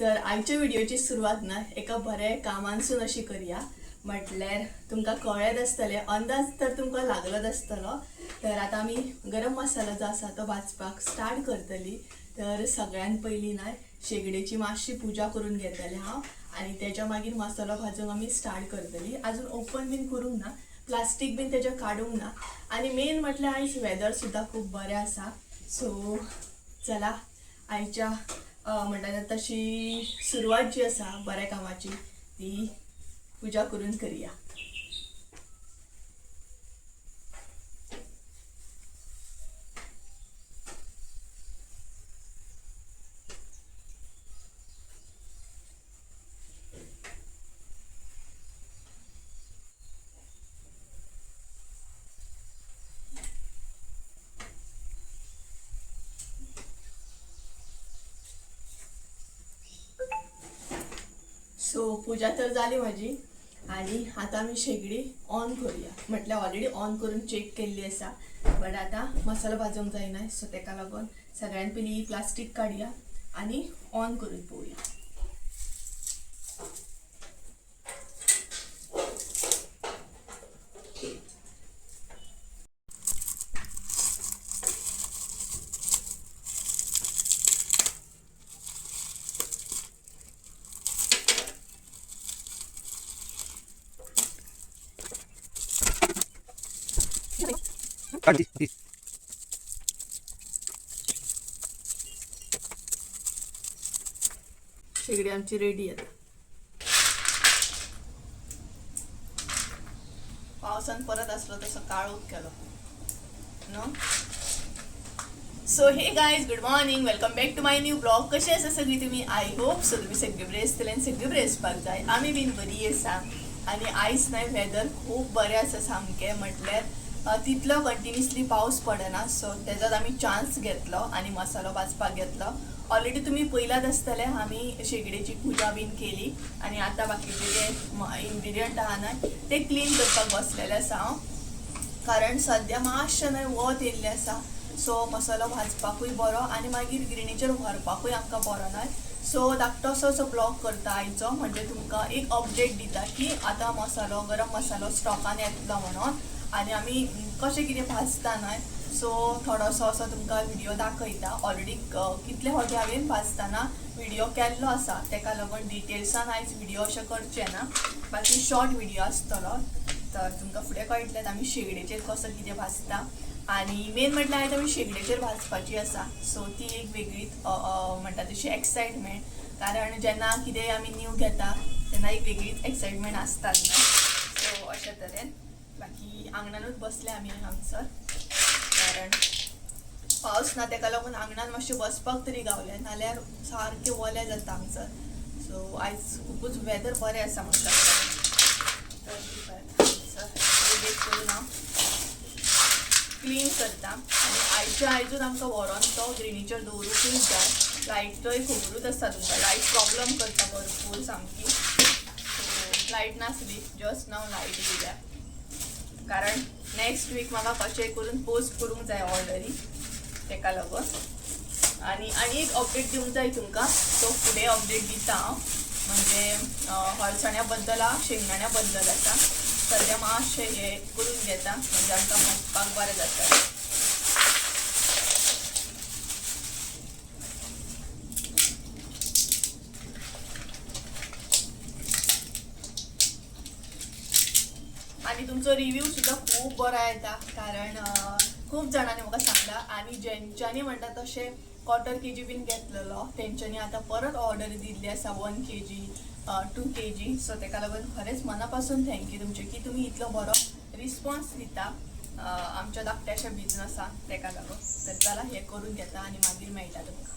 तर आयच्या व्हिडिओची सुरवात ना एका बऱ्या कामांसून अशी करया. म्हटल्यार तुमकां कळ्ळेंच आसतलें, अंदाज तर तुमकां लागलोच आसतलो. तर आतां आमी गरम मसालो जो आसा तो भाजपाक स्टार्ट करतली. तर सगळ्यान पयलीं ना शेगडेची मातशी पुजा करून घेतले हांव आनी तेच्या मागीर मसालो भाजूंक आमी स्टार्ट करतली. अजून ओपन बीन करूंक ना, प्लास्टीक बीन तेजें काडूंक ना. आनी मेन म्हटल्यार आयज वेदर सुद्दां खूब बरें आसा. सो चला आयच्या म्हणटा तशी सुरवात जी आसा बऱ्या कामाची ती पुजा करून करया. सो पुजा तर जाली म्हाजी आनी आतां आमी शेगडी ऑन करूया. म्हटल्यार ऑलरेडी ऑन करून चॅक केल्ली आसा, बट आतां मसालो भाजूंक जायना. सो तेका लागून सगळ्यान पयलीं प्लास्टीक काडया आनी ऑन करून पळोवया. शेगडी आमची रेडी आता. पावसान परत असलो तसो काळोख केलो न्हू. So hey guys, good morning, welcome back to my new blog. कशे आसा सगळी तुमी? I hope so तुमी सगळी बरी आसतले आनी सगळी बरी आसपाक जाय. आमी बीन बरी आसा. आनी आयज न्हय वेदर खूब बरें आसा सामकें. म्हटल्यार तितलो कंटिन्युअसली पावस पडना. सो तेजोच आमी चान्स घेतलो आनी मसालो भाजपाक घेतलो. ऑलरेडी तुमी पयलात आसतले आमी शेगडेची पुजा बीन केली आनी आतां बाकीचे जे इन्ग्रिडियंट आहा न्हय ते क्लीन करपाक बसलेले आसा हांव, कारण सद्या मातशें न्हय वत येयल्लें आसा. सो मसालो भाजपाकूय बरो आनी मागीर गिरणीचेर व्हरपाकूय आमकां बरो न्हय. सो धाकटोसो असो ब्लॉग करता आयचो, म्हणजे तुमकां एक अपडेट दिता की आतां मसालो गरम मसालो स्टॉकान येतलो म्हणून आनी आमी कशें कितें भाजता न्हय. सो थोडोसो असो तुमकां व्हिडियो दाखयता. ऑलरेडी कितले फावटी हांवें भाजतना व्हिडियो केल्लो आसा, तेका लागून डिटेल्सान आयज व्हिडियो अशें करचें ना, बाकी शॉर्ट व्हिडियो आसतलो. तर तुमकां फुडें कळटलें आमी शेगडेचेर कसो कितें भाजता. आनी मेन म्हटल्यार आयज आमी शेगडेचेर भाजपाची आसा. सो ती एक वेगळीच म्हणटा तशी एक्सायटमेंट, कारण जेन्ना कितें आमी न्यू घेता तेन्ना एक वेगळीच एक्सायटमेंट आसता न्हय. सो अशे तरेन बाकी आंगणानूच बसले आमी हांगसर, कारण पावस ना तेका लागून आंगणान मातशें बसपाक तरी गावलें, नाल्यार सारकें ओलें जाता हांगसर. सो आयज खुबूच वेदर बरें आसा म्हणटा. तर हांगसर एक करून हांव क्लीन करता आनी आयच्या आयजूच आमकां व्हरोन तो ग्रिनीचेर दवरूंकूच जाय. लायटय खबरूच आसता तुमकां, लायट प्रॉब्लम करता भरपूर सामकी. सो लायट नासली, जस्ट नाव लायट गेल्या, कारण नेक्स्ट वीक म्हाका कशें करून पोस्ट करूंक जाय ऑर्डरी, तेका लागून. आनी आनी एक अपडेट दिवंक जाय तुमकां, सो फुडें अपडेट दिता हांव, म्हणजे हळसाण्या बद्दल आहा, शेंगदाण्या बद्दल आसा. सद्या मातशें हें करून घेता म्हणजे आमकां भाजपाक बरें जाता. आनी तुमचो रिव्यू सुद्दां खूब बरो येता, कारण खूब जाणांनी म्हाका सांगला आनी जेंच्यांनी म्हणटा तशें क्वॉर्टर केजी बीन घेतलेलो तेंच्यांनी आतां परत ऑर्डर दिल्ली आसा 1 kg 2 kg. सो तेका लागून खरेंच मना पासून thank you तुमचें की तुमी इतलो बरो रिस्पॉन्स दिता आमच्या धाकट्याच्या बिजनसाक, तेका लागून. तर चला हें करून घेता आनी मागीर मेळटा तुमकां.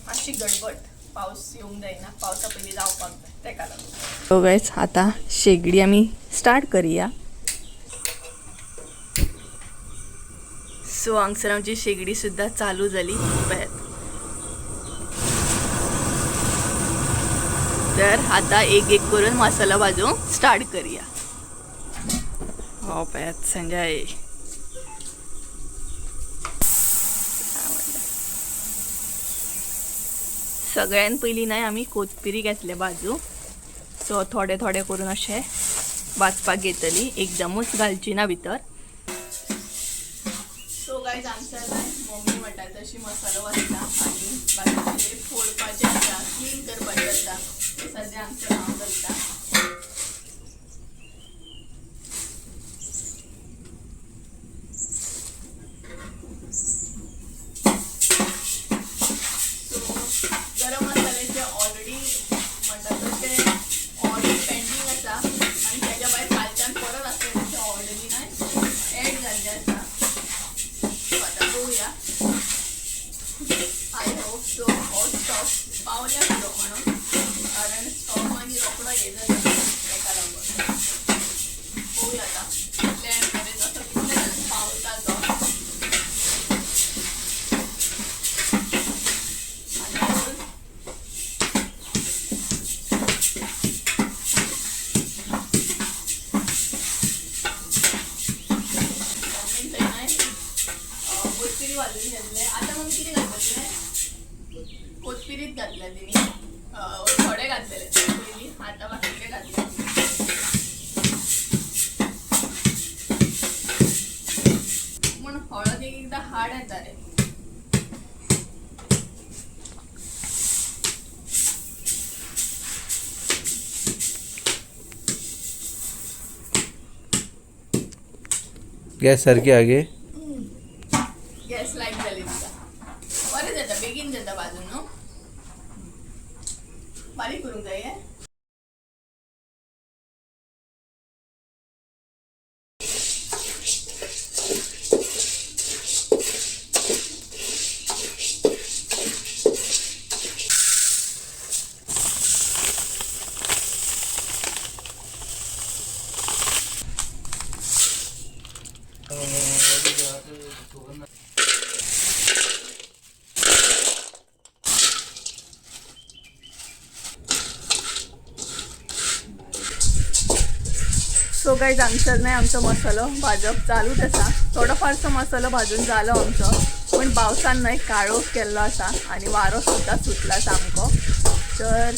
मातशी गडबड, पावस येवंक जायना, पावसा पयलीं जावपाक जाय, तेका लागून. सो गायज आतां शेगडी आमी स्टार्ट करया. सो हांगसर आमची शेगडी सुद्दां चालू जाली पळयात. तर आता एक एक करून मसाला भाजूंक स्टार्ट करया. हो पळयात संजय. सगळ्यान पयलीं न्हय आमी कोथमिरी घेतले बाजू. सो थोडे थोडे करून अशें भाजपाक घेतली, एकदमूच घालची ना भितर. सो गायज आमच्या न्हय मम्मी म्हणटा तशी मसालो घालता आनी बाकीचे फोडपाचें आसा, क्लीन करपाचें आसा, तें सद्या आमचें हांव करता. सो गरम मसाल्याचे ऑलरेडी म्हणटा तशें ऑर्डर पेंडींग आसा आनी तेज्या भायर कालच्यान परत आसलें ऑर्डरी न्हय एड जाल्लें आसा. सो आतां पळोवया. I hope so हो स्टॉक पावल्या फुडो म्हणून, कारण स्टॉक मागीर रोकडो हे जाता तेका लागून. पळोवया आतां कितले मेरेन असो कितले पावता तो. आनी अजून मम्मीन थंय न्हय कोथमिरी घालून घेतले. आतां मम्मी कितें घालता तुवें? कोथमिरीत घातल्या तिणी, थोडे घातलेले पयलीं, आतां बाकीचे घातले. पूण हळद एक एकदां हाड येता रे. गॅस सारकी आगे. गॅस लायट जाली तुका बरें जाता, बेगीन जाता भाजून न्हू. बारीक करूंक जाय हें? सो गायज हांगसर न्हय आमचो मसालो भाजप चालूच आसा. थोडो फारसो मसालो भाजून जालो आमचो, पूण पावसान न्हय काळोख केल्लो आसा आनी वारो सुद्दां सुटला सामको. तर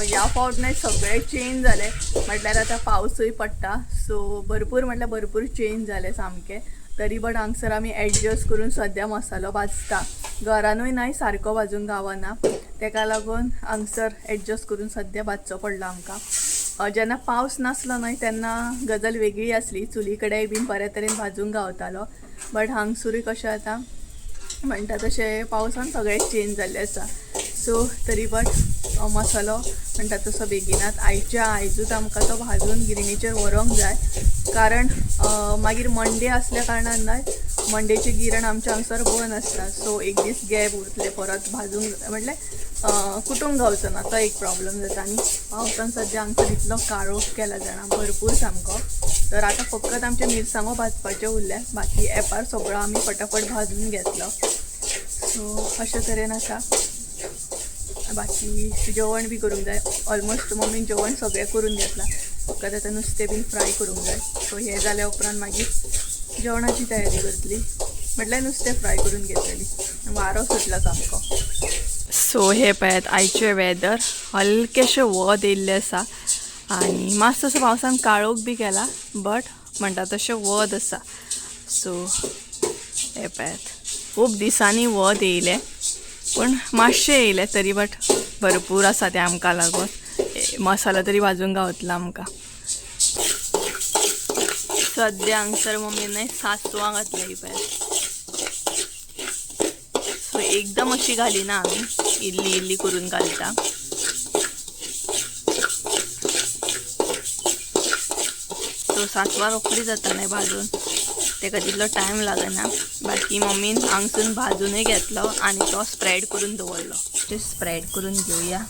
ह्या फावट न्हय सगळें चेंज जालें, म्हटल्यार आतां पावसूय पडटा. सो भरपूर म्हटल्यार भरपूर चेंज जालें सामकें. तरी बट हांगसर आमी एडजस्ट करून सद्या मसालो भाजता. घरानूय न्हय सारको भाजूंक गावना, तेका लागून हांगसर एडजस्ट करून सद्या भाजचो पडलो आमकां. जेन्ना पावस नासलो न्हय तेन्ना गजाल वेगळी आसली, चुली कडेन बीन बरे तरेन भाजूंक गावतालो. बट हांगसरूय कशें आतां म्हणटा तशें पावसान सगळें चेंज जाल्लें आसा. सो तरी बट मसालो म्हणटा तसो बेगिनात आयच्या आयजूच आमकां तो भाजून गिरणीचेर व्हरोंक जाय, कारण मागीर मंडे आसल्या कारणान न्हय मंडेची गिरण आमच्या हांगसर बंद आसता. सो एक दीस गॅप उरतले, परत भाजूंक म्हटल्यार कुटूंक गावचो ना, तो एक प्रॉब्लम जाता. आनी पावसान सद्या हांगसर इतलो काळोख केला जाणा भरपूर सामको. तर आतां फकत आमचे मिरसांगो भाजपाचे उरले, बाकी एपार सगळो आमी फटाफट भाजून घेतलो. सो अशे तरेन आसा. बाकी जेवण बी करूंक जाय. ऑलमोस्ट मम्मीन जेवण सगळें करून घेतलां, फकत आतां नुस्तें बीन फ्राय करूंक जाय. सो हें जाल्या उपरांत मागीर जेवणाची तयारी करतली, म्हटल्यार नुस्तें फ्राय करून घेतली. वारो सुटला सामको. सो हे पळयात आयचें वेदर, हलकेशें वत येयल्लें आसा आनी मातसो असो पावसान काळोख बी केला, बट म्हणटा तशें वत आसा. सो हे पळयात खूब दिसांनी वत येयलें, पूण मातशें येयलें तरी बट भरपूर आसा तें आमकां लागून. मसालो तरी भाजूंक गावतलो आमकां. सद्या हांगसर मम्मीन न्हय सासवां घातल्या ही पळयात. सो एकदम अशी घालिना आमी, इल्ली इल्ली करून घालता. सो सासवां रोखडी जाता न्हय भाजून, तेका तितलो टायम लागना. बाकी मम्मीन हांगसून भाजूनय घेतलो आनी तो स्प्रेड करून दवरलो. ते स्प्रेड करून घेवया.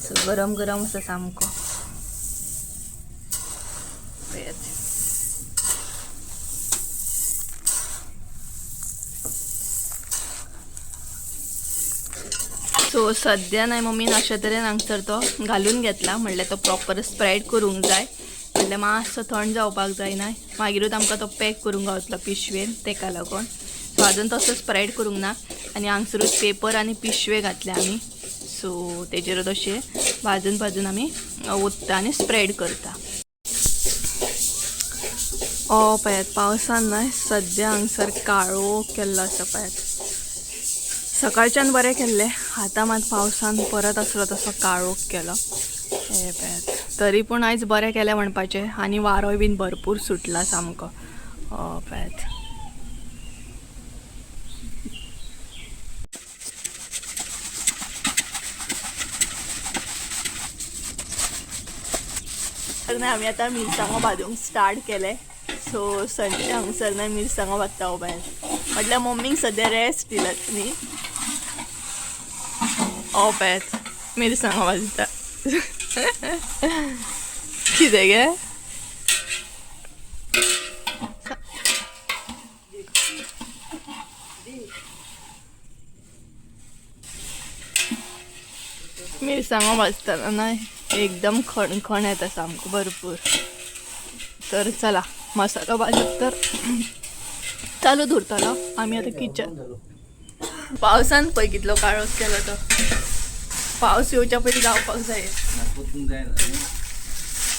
सो गरम गरम आसा सामको. पळयात. सो सद्या न्हय मम्मीन अशे तरेन हांगसर तो घालून घेतला, म्हणल्यार तो प्रॉपर स्प्रेड करूंक जाय. म्हटल्यार मातसो थंड जावपाक जाय ना, मागीरूच आमकां तो पॅक करूंक गावतलो पिशवेन, तेका लागून. सो आजून तसो स्प्रेड करूंक ना आनी हांगसरूच पेपर आनी पिशवे घातले आमी. सो तेजेरूच अशें भाजून भाजून आमी ओत्ता आनी स्प्रेड करता. ओ पळयात पावसान न्हय सद्या हांगसर काळोख केल्लो आसा पळयात. सकाळच्यान बरें केल्लें, आतां मात पावसान परत आसलो तसो काळोख केलो. हे पळयात, तरी पूण आयज बरें केलें म्हणपाचें. आनी वारोय बीन भरपूर सुटला सामको. ओ पळयात. तर न्हय आमी आतां मिरसांगो भाजूंक स्टार्ट केलें. सो संजय हांगसर न्हय मिरसांगो भाजता हो भायर, म्हटल्यार मम्मीक सद्या रेस्ट दिला न्ही. ओ पळयात मिरसांगो भाजता. कितें गे? मिरसांगो भाजतना न्हय एकदम खणखण येता सामको भरपूर. तर चला मसालो भाजप तर चालू दवरतलो आमी आतां किचन. पावसान पळय कितलो काळोख केलो तो, पावस येवच्या पयलीं जावपाक जाय.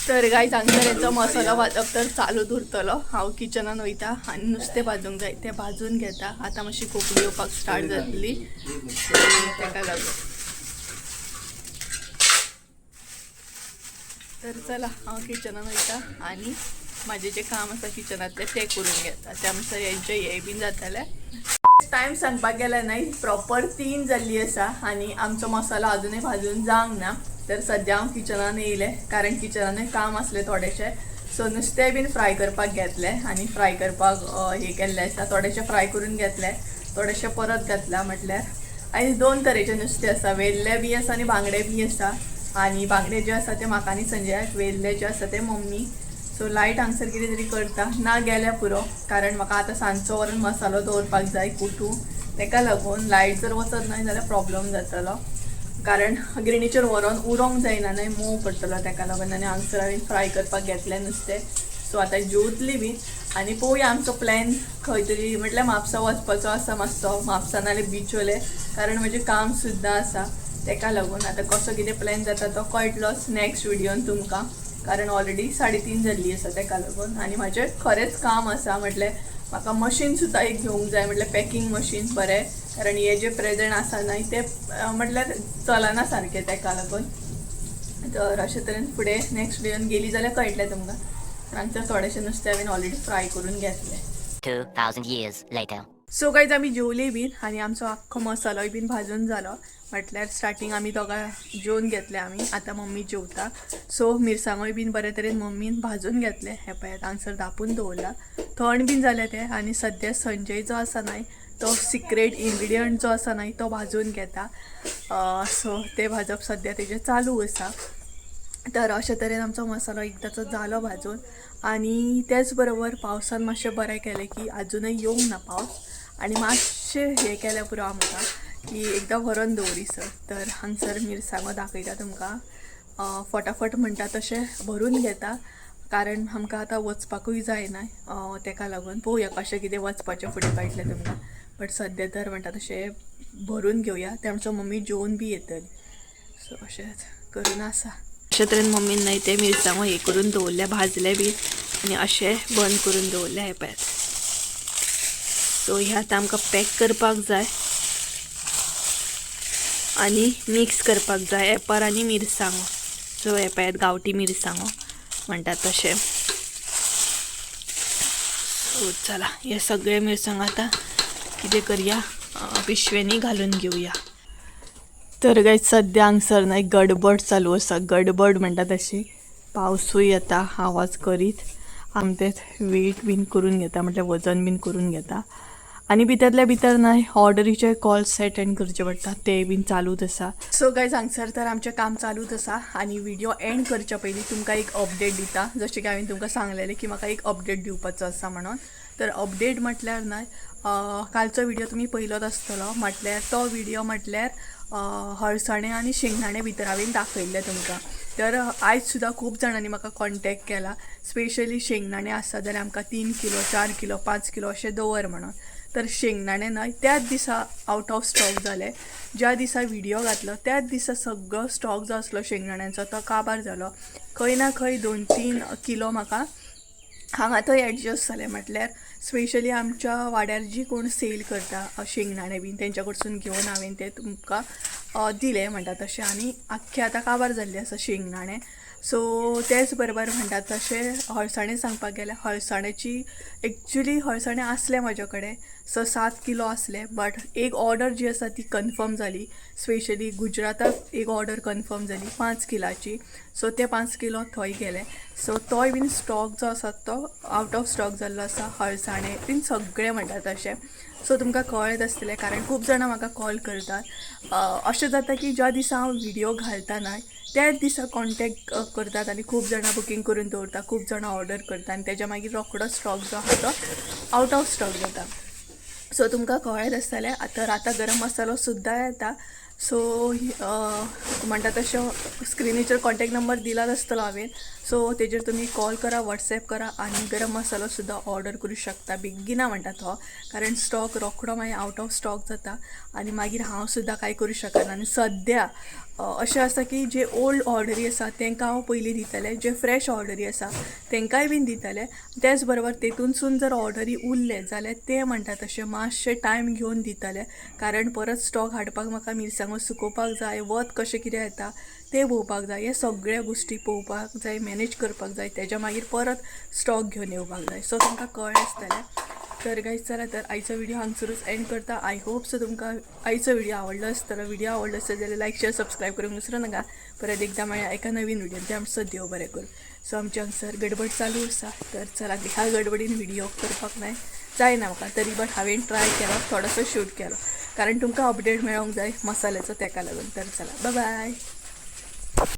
तर गायज हांगसर हेचो मसालो भाजप तर चालू दवरतलो. हांव किचनान वयता आनी नुस्तें भाजूंक जाय तें भाजून घेता. आतां मातशी कोंकणी येवपाक स्टार्ट जातली तेका लागून. तर चला हांव किचनान वयता आनी म्हाजें जें काम आसा किचनांतलें तें करून घेता. त्या म्हणसर हेंचें हें बीन जातलें. टायम सांगपाक गेल्यार न्हय प्रॉपर 3 जाल्ली आसा आनी आमचो मसालो अजुनूय भाजून जावंक ना. तर सद्या हांव किचनान येयलें कारण किचनानूय काम आसलें थोडेशें. सो नुस्तें बीन फ्राय करपाक घेतलें आनी फ्राय करपाक हें केल्लें आसा. थोडेशें फ्राय करून घेतलें, थोडेशें परत घातलां. म्हटल्यार आयज 2 तरेचें नुस्तें आसा, वेल्ले बी आसा आनी बांगडे बी आसा. आनी बांगडे जे आसा ते म्हाका आनी संजयाक, वेल्ले जे आसा ते मम्मी. सो लायट हांगसर कितें तरी करता ना गेल्या पुरो, कारण म्हाका आतां सांजचो व्हरून मसालो दवरपाक जाय कुटू, तेका लागून लायट जर वचत न्हय जाल्यार प्रॉब्लम जातलो, कारण गिरणीचेर व्हरोन उरोंक जायना न्हय, मोव पडटलो तेका लागून. आनी हांगसर हांवें फ्राय करपाक घेतलें नुस्तें. सो आतां जेवतली बी आनी पळोवया आमचो प्लॅन खंय तरी म्हटल्यार म्हापसा वचपाचो आसा मातसो, म्हापसा नाल्यार बिचोले, कारण म्हजें काम सुद्दां आसा तेका लागून. आतां कसो कितें प्लॅन जाता तो कळटलोच नॅक्स्ट व्हिडियोन तुमकां, कारण ऑलरेडी 3:30 जाल्ली आसा तेका लागून. आनी म्हाजें खरेंच काम आसा, म्हटल्यार म्हाका मशीन सुद्दां एक घेवंक जाय, म्हटल्यार पॅकिंग मशीन बरें, कारण हे जे प्रेजेंट आसा न्हय तें म्हटल्यार चलना सारकें तेका लागून. तर अशे तरेन फुडें नॅक्स्ट व्हिडियोन गेली जाल्यार कळटलें तुमकां. हांगसर थोडेशें नुस्तें हांवें ऑलरेडी फ्राय करून घेतलें. 2000 years later. So guys आमी जेवली बीन आनी आमचो आख्खो मसालोय बीन भाजून जालो. म्हटल्यार स्टार्टींग आमी दोगां जेवन घेतले आमी, आतां मम्मी जेवता. सो मिरसांगोय बीन बरे तरेन मम्मीन भाजून घेतले. हे पळयात हांगसर धापून दवरला, थंड बीन जालें तें. आनी सद्या संजय जो आसा न्हय तो सिक्रेट इन्ग्रिडियंट जो आसा न्हय तो भाजून घेता. सो ते भाजप सद्या तेजें चालू आसा. तर अशे तरेन आमचो मसालो एकदांचो जालो भाजून. आनी तेच बरोबर पावसान मातशें बरें केलें की आजुनूय येवंक ना पावस, आनी मातशें हें केलें पुरो आमकां की एकदां व्हरोन दवरीसर. तर हांगसर मिरसांगो दाखयता तुमकां, फटाफट म्हणटा तशें भरून घेता, कारण आमकां आतां वचपाकूय जाय न्हय तेका लागून. पळोवया कशें कितें वचपाचें फुडें कळटलें तुमकां, बट सद्या तर म्हणटा तशें भरून घेवया. ते आमचो मम्मी जेवन बी येतली. सो अशेंच करून आसा. अशे तरेन मम्मीन न्हय ते मिरसांगो हे करून दवरले, भाजले बी आनी अशें बंद करून दवरले हे पळयात. सो हे आतां आमकां पॅक करपाक जाय आनी मिक्स करपाक जाय एपार आनी मिरसांगो. सो हे पळयात गांवठी मिरसांगो म्हणटात तशें. सो चला हे सगळे मिरसांगो आतां कितें करया, पिशवेंनी घालून घेवया. तर गायज सद्या हांगसर न्हय गडबड चालू आसा, गडबड म्हणटा तशी. पावसूय येता आवाज करीत. आमी ते वेट बीन करून घेता, म्हटल्यार वजन बीन करून घेता. आनी भितरल्या भितर न्हय ऑर्डरीचे कॉल्स अटेंड करचे पडटा, ते बीन चालूच आसा. सो गायज हांगसर तर आमचें काम चालूच आसा. आनी व्हिडियो एंड करच्या पयलीं तुमकां एक अपडेट दिता. जशें की हांवें तुमकां सांगलेलें की म्हाका एक अपडेट दिवपाचो आसा म्हणून. तर अपडेट म्हटल्यार न्हय कालचो व्हिडियो तुमी पयलोच आसतलो, म्हटल्यार तो व्हिडियो म्हटल्यार हळसाणे आनी शेंगदाणे भितर हांवें दाखयल्ले तुमकां. तर आयज सुद्दां खूब जाणांनी म्हाका कॉन्टेक्ट केला, स्पेशली शेंगदाणे आसा जाल्यार आमकां 3 किलो 4 किलो 5 किलो अशें दवर म्हणून. तर शेंगदाणे न्हय त्याच दिसा आवट ऑफ स्टॉक जाले. ज्या दिसा व्हिडियो घातलो त्याच दिसा सगळो स्टॉक जो आसलो शेंगदाण्यांचो तो काबार जालो. खंय ना खंय 2-3 किलो म्हाका हांगा थंय एडजस्ट जालें. म्हटल्यार स्पेशली आमच्या वाड्यार जी कोण सेल करता शेंगदाणे बीन तेंच्या कडसून घेवन हांवें ते तुमकां दिले म्हणटा तशें. आनी आख्खे आतां काबार जाल्ले आसा शेंगदाणे. सो तेच बरोबर म्हणटा तशें हळसाणे सांगपाक गेल्यार हळसाण्याची एक्चुली हळसाणे आसले म्हाज्या कडेन 6-7 किलो आसले, बट एक ऑर्डर जी आसा ती कन्फर्म जाली. स्पेशली गुजराताक एक ऑर्डर कन्फर्म जाली 5 किलाची. सो ते 5 किलो थंय गेले. सो तोय बीन स्टॉक जो आसा तो आवट ऑफ स्टॉक जाल्लो आसा, हळसाणे बीन सगळें म्हणटा तशें. सो तुमकां कळ्ळेंच आसतलें, कारण खूब जाणां म्हाका कॉल करतात. अशें जाता की ज्या दिसा हांव व्हिडियो घालता न्हय त्याच दिसा कॉन्टेक्ट करतात आनी खूब जाणां बुकींग करून दवरता, खूब जाणां ऑर्डर करता आनी तेज्या मागीर रोखडो स्टॉक जो आहा तो आवट ऑफ स्टॉक जाता. सो तुमकां कळ्ळेंच आसतलें. तर आतां गरम मसालो सुद्दां येता. सो म्हणटा तशें स्क्रिनीचेर कॉन्टेक्ट नंबर दिलाच आसतलो हांवें. सो तेजेर तुमी कॉल करा, वॉट्सॅप करा आनी गरम मसालो सुद्दां ऑर्डर करूं शकता बेगिना म्हणटा तो, कारण स्टॉक रोखडो मागीर आवट ऑफ स्टॉक जाता आनी मागीर हांव सुद्दां कांय करूं शकना. आनी सद्या अशें आसा की जे ओल्ड ऑर्डरी आसा तांकां हांव पयलीं दितलें, जे फ्रेश ऑर्डरी आसा तांकांय बीन दितलें. तेच बरोबर तेतूनसून जर ऑर्डरी उरले जाल्यार ते म्हणटा तशें मातशें टायम घेवन दितले, कारण परत स्टॉक हाडपाक म्हाका मिरसांगो सुकोवपाक जाय, वत कशें कितें येता तें पळोवपाक जाय, हे सगळ्या गोश्टी पळोवपाक जाय, मॅनेज करपाक जाय, तेज्या मागीर परत स्टॉक घेवन येवपाक जाय. सो तुमकां कळ्ळें आसतलें. तर गायज चला तर आयचो व्हिडिओ हांगसरूच एंड करता. I hope so तुमकां आयचो व्हिडिओ आवडलो आसतलो. व्हिडिओ आवडलो आसतलो जाल्यार लायक शेअर सबस्क्रायब करूंक विसरू नाका. परत एकदां मेळया एका नवीन व्हिडियोन. ते आमचो देव बरें करूं. सो आमच्या हांगसर गडबड चालू आसा, तर चला ह्या गडबडीन व्हिडिओ करपाक नाय जायना म्हाका तरी, बट हांवें ट्राय केलो, थोडोसो शूट केलो, कारण तुमकां अपडेट मेळोंक जाय मसाल्याचो, तेका लागून. तर चला बाय बाय.